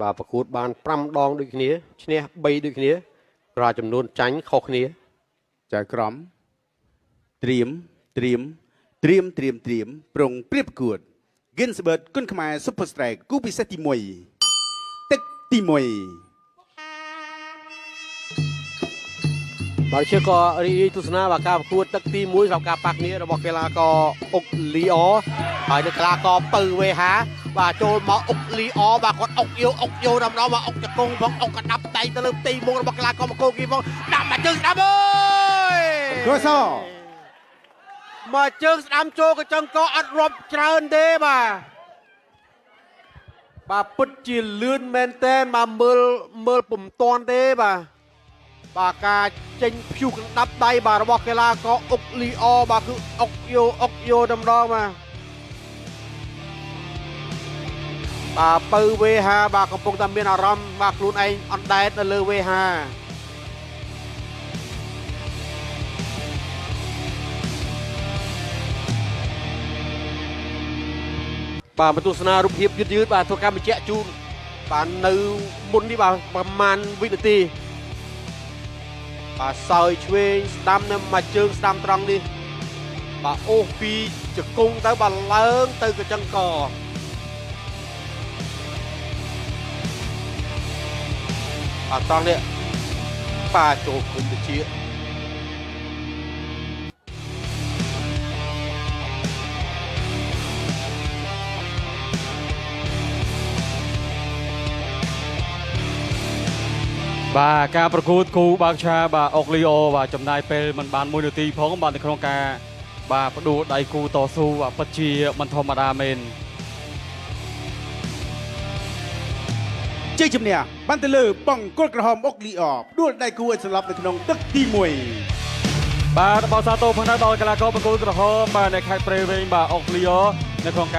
បាទប្រកួតបាន5ដងដូចគ្នាឈ្នះ3ដូចគ្នាក្រៅចំនួនចាញ់ខុសគ្នា ចៅក្រមត្រៀមត្រៀមត្រៀមត្រៀមត្រៀមប្រុងព្រៀបប្រកួត Ginsberg គុនខ្មែរ Super Strike គូពិសេសទី1ទឹកទី1 បាទជាក៏រីករាយទស្សនាបាទការប្រកួតទឹកទី1សម្រាប់ការប៉ះគ្នារបស់កីឡាករអុកលីអហើយនឹងកីឡាករពៅវេហាបាទចូលមកអុកលីអបាទគាត់អុកយោអុកយោដល់ដល់មកអុកជង្គង់ផងអុកកដាប់ដៃទៅលើផ្ទៃមុខរបស់កីឡាករមកគោគីផងដាក់មកជើងស្ដាំអើយ គោស មកជើងស្ដាំចូលកញ្ចឹងកអត់រាប់ច្រើនទេបាទបាទពិតជាលឿនមែនតែនបាទមើលមើលពុំតាន់ទេបាទបាទការចេញព្យុះកណ្ដាប់ដៃបាទរបស់កីឡាករអុកលីអបាទគឺអុកយោអុកយោតែម្ដងបាទបាទពៅវេហាបាទកំពុងតែមានអារម្មណ៍បាទខ្លួនឯងអណ្ដែតនៅលើវេហាបាទមកទស្សនារូបភាពយឺតយឺតបាទធ្វើការបញ្ជាក់ជូនបាទនៅមុននេះបាទប្រហែលវិនាទីបាទសើយឆ្វេងស្ដាំនៅមួយជើងស្ដាំត្រង់នេះបាទអូសពីជង្គង់ទៅបាទឡើងទៅកញ្ចឹងកបាទត្រង់នេះបាទចូលគុំតិច បាទការប្រកួតគូបើកឆាបាទអុកលីអូបាទចំណាយពេលមិនបាន1នាទីផងបាទនៅក្នុងការបាទផ្ដួលដៃគូតស៊ូបាទពិតជាមិនធម្មតាមែន ជ័យជំនះបានទៅលើបង្គោលក្រហមអុកលីអផ្ដួលដៃគូឲ្យសន្លប់នៅក្នុងទឹកទី1 បាទបោសាទរផងដែរដល់កីឡាករបង្គោលក្រហមបាទនៅខេត្តព្រៃវែងបាទអុកលីអូនៅក្នុងការ